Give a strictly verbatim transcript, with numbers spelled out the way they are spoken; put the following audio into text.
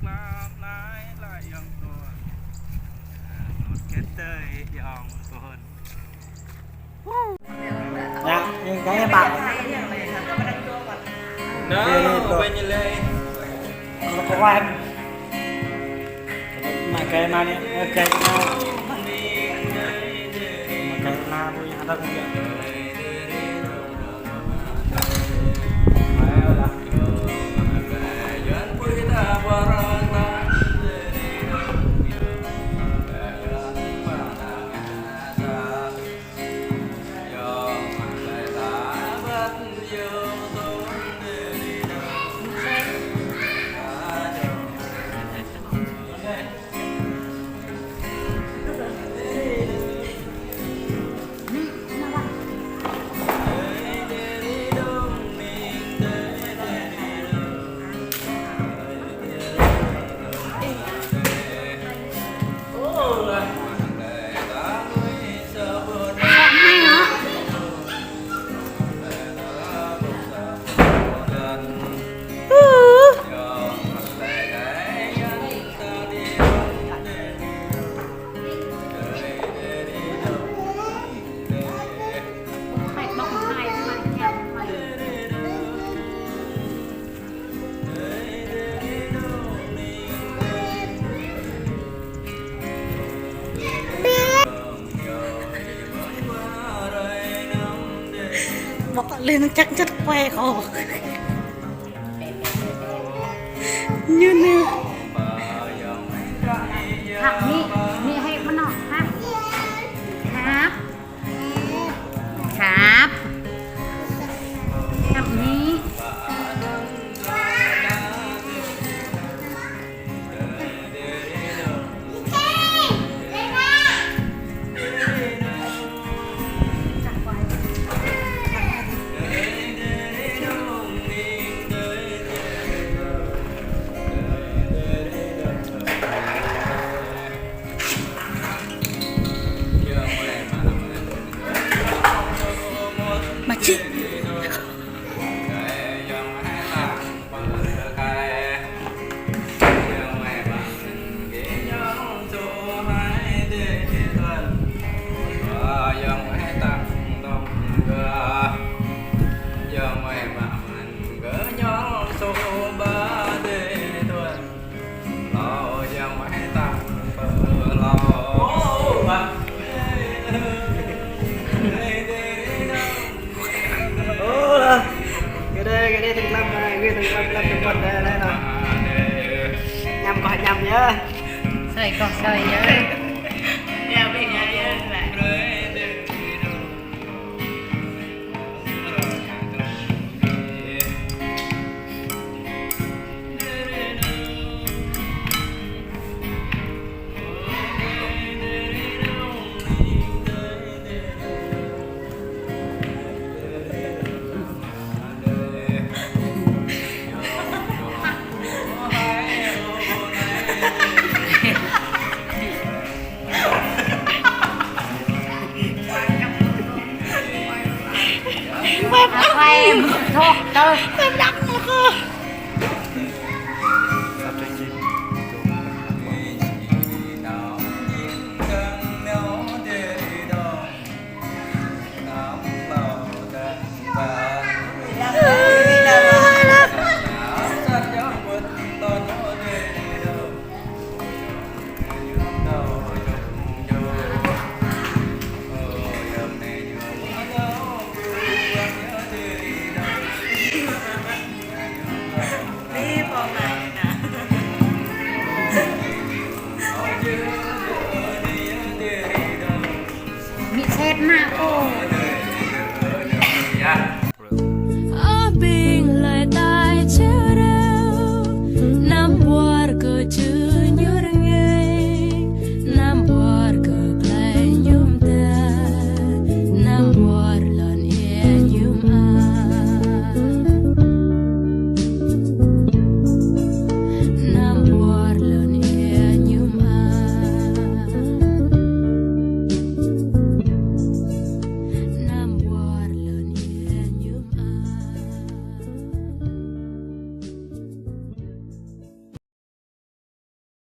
Nè, cái bạn. Nè, bên lê. Có quen. Mà cái mà nè, cái mà. Mà cái mà vui hả ta cũng vậy. Bọc lên nó chắc chất que khó. Như nè. Hạp mì, mì hay mà nó hạp. Hạp. Hạp. Hạp mì. Mà chị. Ơ, cái đây, cái đây, từng năm này, cái từng năm, năm, từng quần đây, đây là. Nhâm coi nhâm nhá. Sơi coi sơi nhá. Đeo bên nhà nhá, lại. Em thuốc tơ.